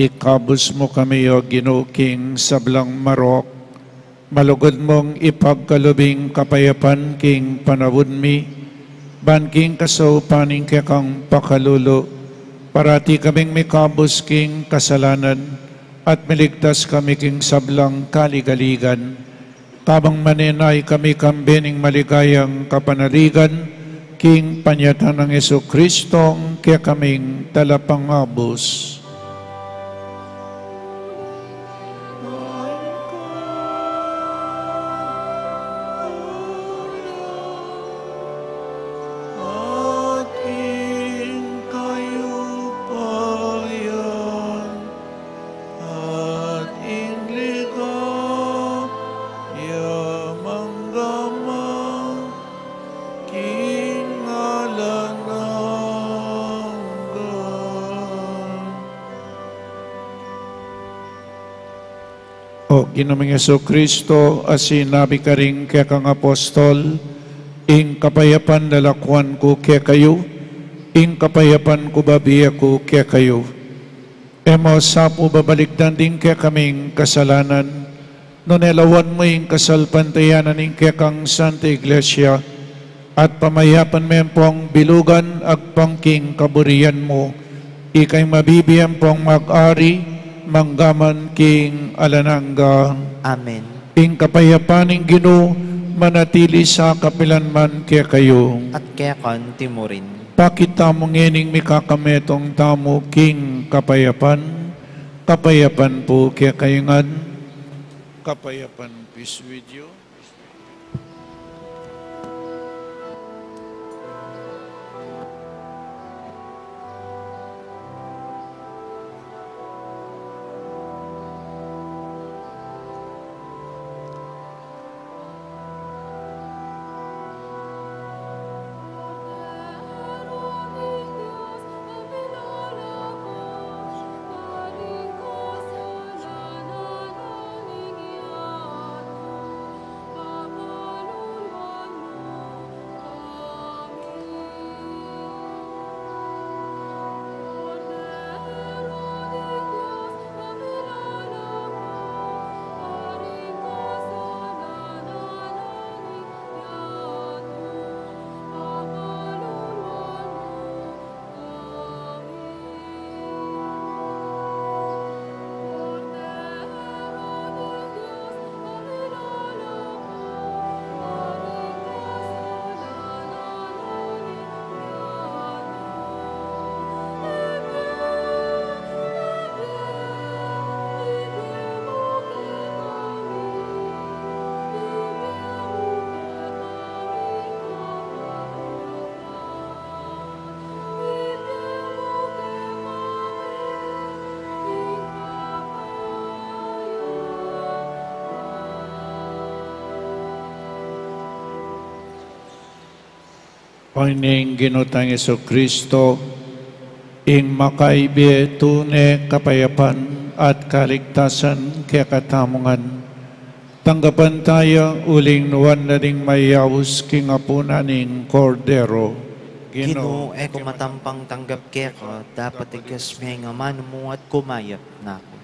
Ikabus mu kami, O Ginu, king sablang marok, malugud mung ipagkalub ing kapayapan king panaun mi, ban king kasaupan ning kekang pakalulu, parati kaming mikabus king kasalanan, at miligtas kami king sablang kaligaligan, kabang manenaya kami kambe ning maligayang kapanaligan, king panyatang nang Jesucristo, kekaming Talapangabus. At ing ligaya mangga man king alang angga. O Ginu ming Jesucristo, a sinabi karing kekang apostol, ing kapayapan lalakwan ku kekayu, ing kapayapan ku bibie ku kekayu. E mu sa pu babalikdan ding kekaming kasalanan, nune lawan mu ing kasalpantayanan ning kekang Santa Iglesia, at pamayapan me ampong bilugan agpang king kaburian mu, ika ing mabibie ampong mag-ari mangga man king alang angga. Amen. Ing kapayapan ning Ginu manatili sa kapilan man kekayu. At keka anti mu rin. Pakit tamu ngening mikakametung tamu king kapayapan. Kapayapan pu kekayu ngan. Kapayapan peace with you. Pangni ning Ginu tang Jesucristo, ing makaibe tune kapayapan at kaligtasan kekatamu ngan. Tanggapan taya uling nuan na ding mayaus king apunan ning Kordero. Ginu, e ku matampang tanggap keka, dapot ikas me ing amanu mu at kumayap na ku.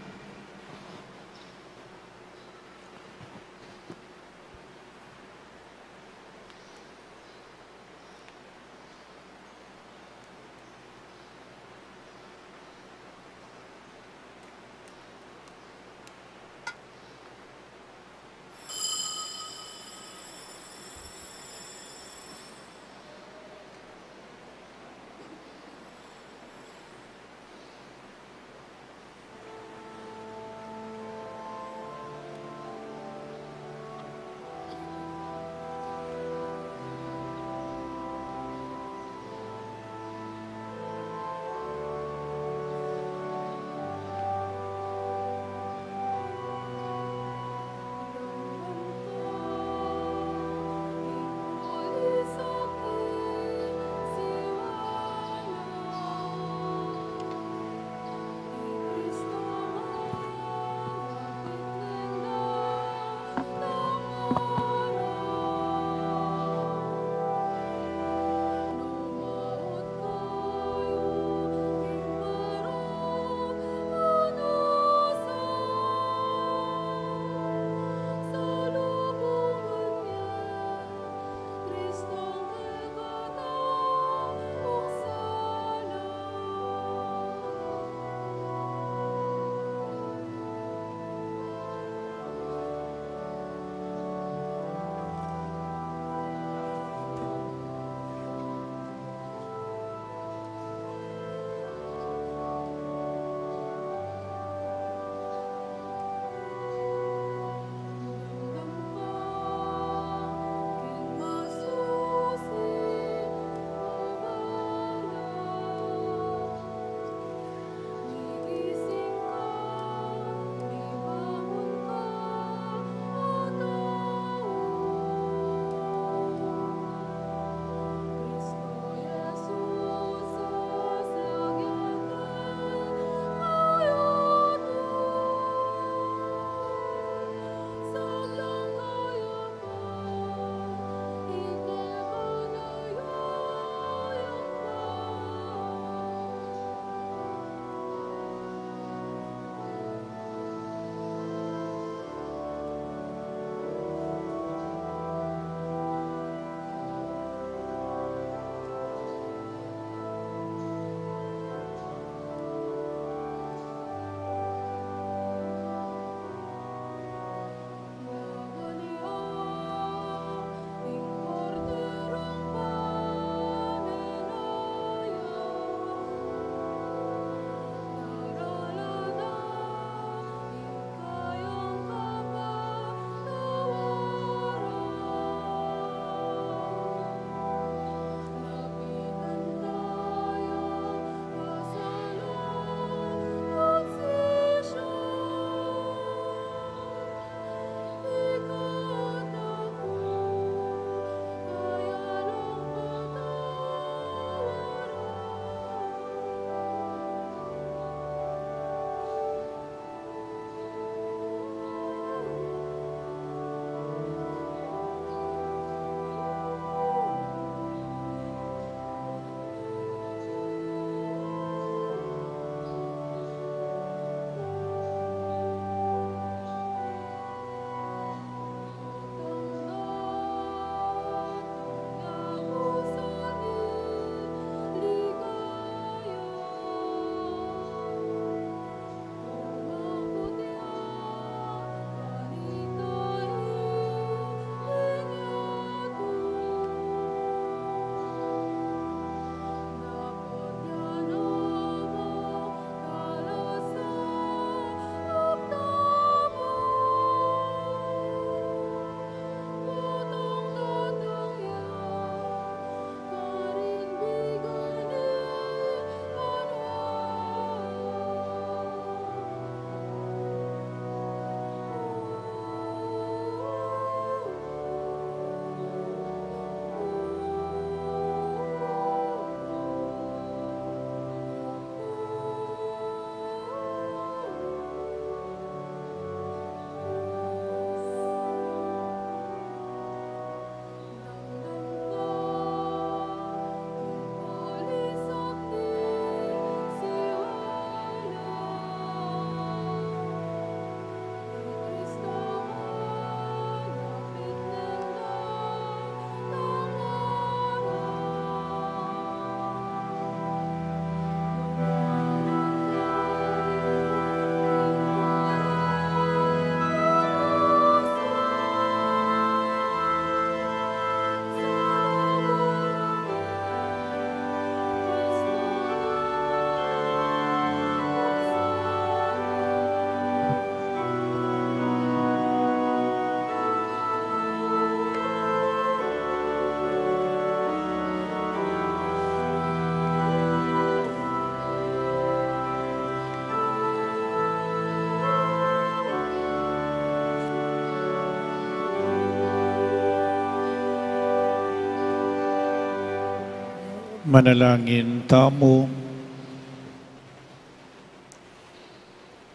Manalangin tamu.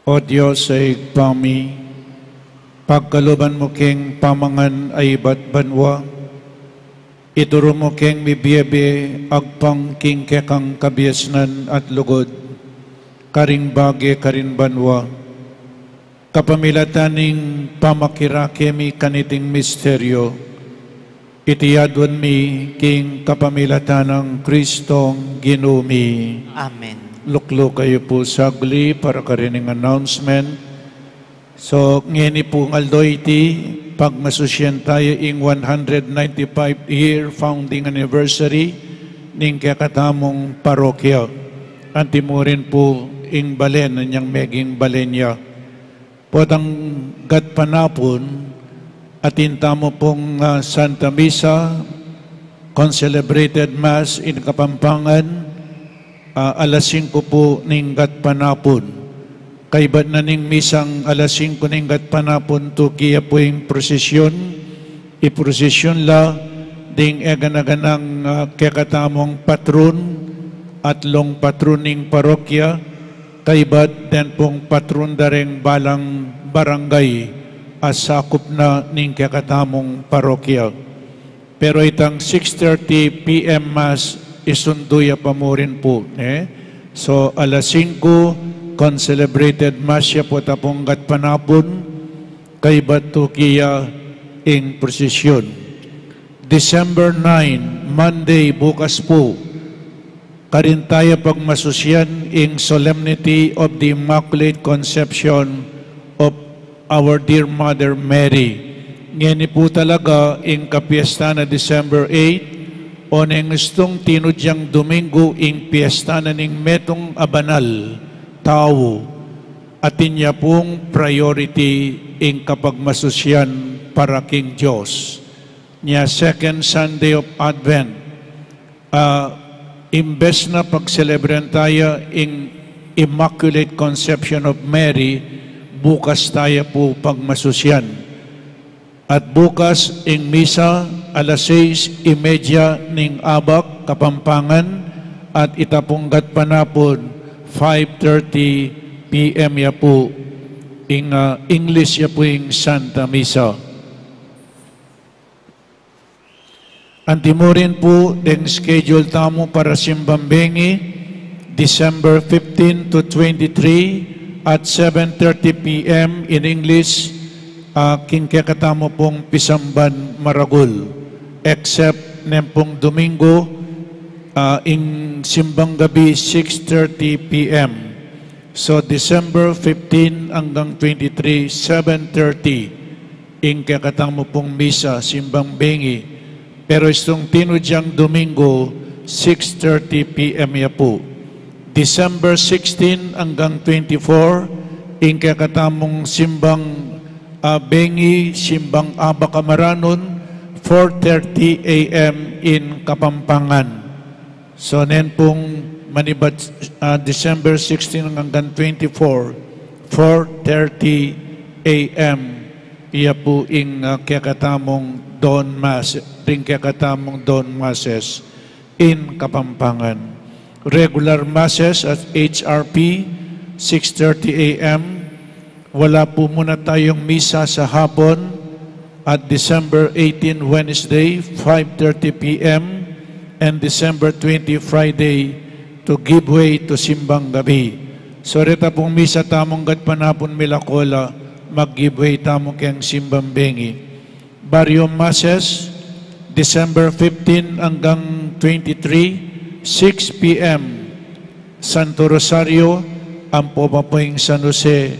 O Dios a Ibpa mi, pagkaluban mu king pamangan a ibat banua, ituru mu keng mibie-bie agpang king kekang kabiasnan at lugud, karing bage karin banua, kapamilatan ning pamakirake mi kaniting misteryo, iti adwan mi king kapamilatan nang Kristong Ginu mi. Amen. Lukluk kayu pu sagli para karing announcement. So, ngeni pung aldo iti, pagmasusian tayu ing one hundred ninety-five year founding anniversary ning kekatamung parokya. Antimurin pu ing balen, anyang meging balen ya. Potang gatpanapun, atin tamu pung, ah, Santa Misa, concelebrated Mass in Kapampangan, ah, alas singko pu ning gatpanapun. Kaybat na ning misang alas singko ning gatpanapun, tuki ya pu ing prosesyun, iprosesyun la ding egana-ganang, ah, kekatamung patrun, atlung patrun ning parokya, kaybat den pung patrun da reng balang barangay a sakup na ning kekatamung parokya. Pero itang six thirty P M Mass, isundu ya pa mu rin pu, ne? So, alas singko, concelebrated Mass ya pu ta pung gatpanapun, kaybat tuki ya ing prosesyun. December nine, Monday, bukas pu, karin taya pagmasusian ing Solemnity of the Immaculate Conception of our dear Mother Mary. Ngeni pu talaga ing kapiesta na December eight, o neng istung tinudyang Domingo ing piesta na ning metung a banal tau, atin ya pung priority ing kapagmasusian para king Dios. Nya second Sunday of Advent, ah, imbes na pagselebran taya ing Immaculate Conception of Mary, bukas taya pu pagmasusian. At bukas ing misa alas seis y media ning abak Kapampangan, at ita pung gatpanapun five thirty P M ya pu ing, ah, English ya pu ing Santa Misa. Antimurin pu deng schedule tamu para simbang bengi, December fifteen to twenty-three at seven thirty P M in English, ah, king kekatamu pung pisamban maragul, except neng pung Domingo, ah, ing simbang gabi six thirty P M. So, December fifteen anggang twenty-three, seven thirty ing kekatamu pung misa, simbang bengi. Pero istung tinudyang Domingo, six thirty P M ya pu. December sixteen anggang twenty-four, ing kekatamung simbang, ah, bengi, simbang abak a maranun, four thirty A M in Kapampangan. So, nen pung manibat, ah, December sixteen anggang twenty-four, four thirty A M, iya pu ing, ah, kekatamung dawn mass, ring kekatamung dawn masses in Kapampangan. Regular masses at H R P, six thirty A M, wala pu muna tayung misa sa hapon at December eighteen, Wednesday, five thirty P M, and December twenty, Friday, to give way to simbang gabi. So, reta pung misa tamung gatpanapun milako la, mag-give way tamu keng simbang bengi. Barrio Masses, December fifteen anggang twenty-three, six P M, Santo Rosario, ampo pa pu ing San Jose,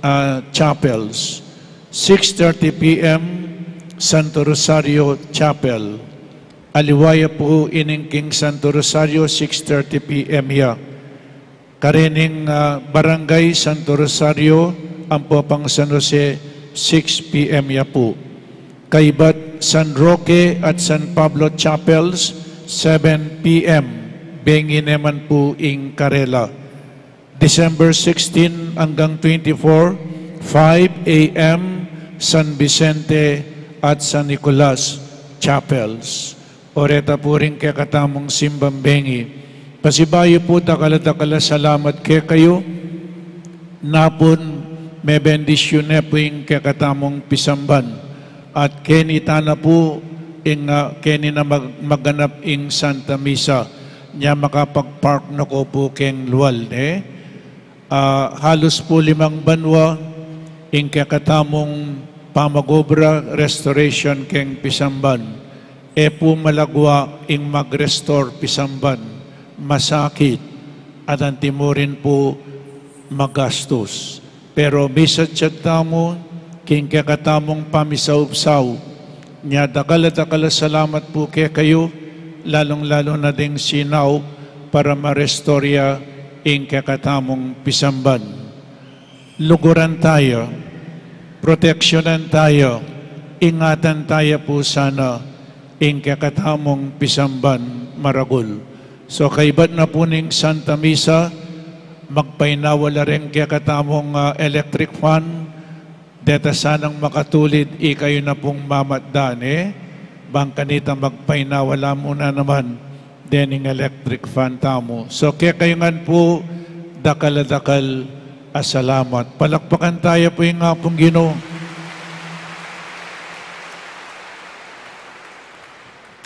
ah, chapels. Six thirty P M, Santo Rosario Chapel. Aliwa ya pu ining king Santo Rosario, six thirty P M ya. Karening, ah, Barangay Santo Rosario, ampo pang San Jose, six P M ya pu. Kaybat San Roque at San Pablo Chapels, seven P M, bengi naman pu ing karela. December sixteen anggang twenty-four, five A M, San Vicente at San Nicolas Chapels. O reta pu ring kekatamung simbang bengi. Pasibayu pu, dakal a dakal a salamat kekayu, napun mebendisyun ne pu ing kekatamung pisamban. At keni tana pu ing, ah, keni na mag-, maganap ing Santa Misa, nya makapag-park na ko pu keng lual, ne? Ah, halus pu limang banua ing kekatamung pamag-obra restoration keng pisamban. E pu malagua ing mag-restore pisamban, masakit, at antimurin pu magastus. Pero misatsat tamu king kekatamung pamisaupsaup. Nya dakal a dakal a salamat pu kekayu, lalung-lalu na ding sinaup para ma-restore ya ing kekatamung pisamban. Luguran taya, proteksyonan taya, ingatan taya pu sana ing kekatamung pisamban maragul. So, kaibat na pu ning Santa Misa, magpainawa la ring kekatamung, ah, electric fan, deta sanang makatulid ikayu na pung mamatdan, e? Bang kanita magpainawa la mu na naman dening electric fan tamu. So, kekayu ngan pu, dakal a dakal a salamat. Palakpakan taya pu ing Apung Ginu.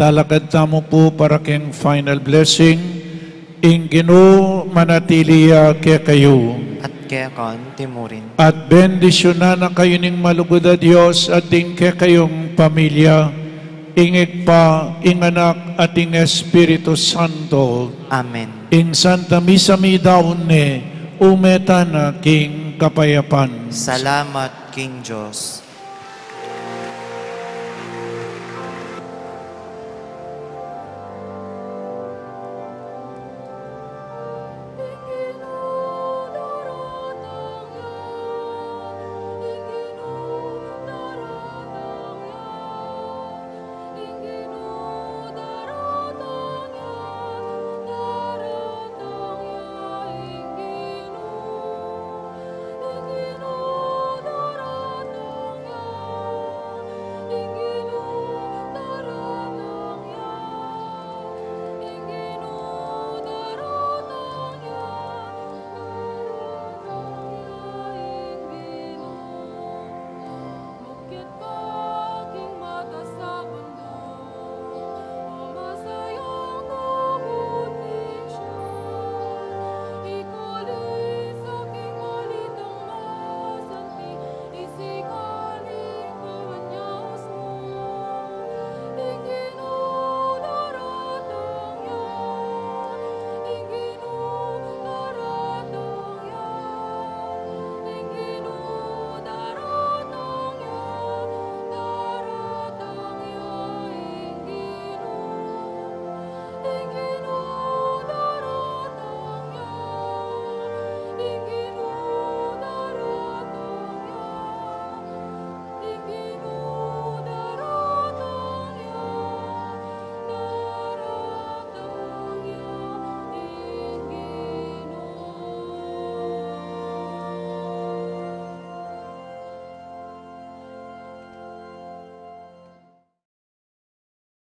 Talakad tamu pu para keng final blessing. Ing Ginu manatili ya kekayu. At keka antimurin. At bendisyunan na kayu ning malugud a Dios at ding kekayung pamilya, ing Ibpa, ing Anak, at ing Espiritu Santo. Amen. Ing Santa Misa midaun ne, ume tana king kapayapan. Salamat king Dios.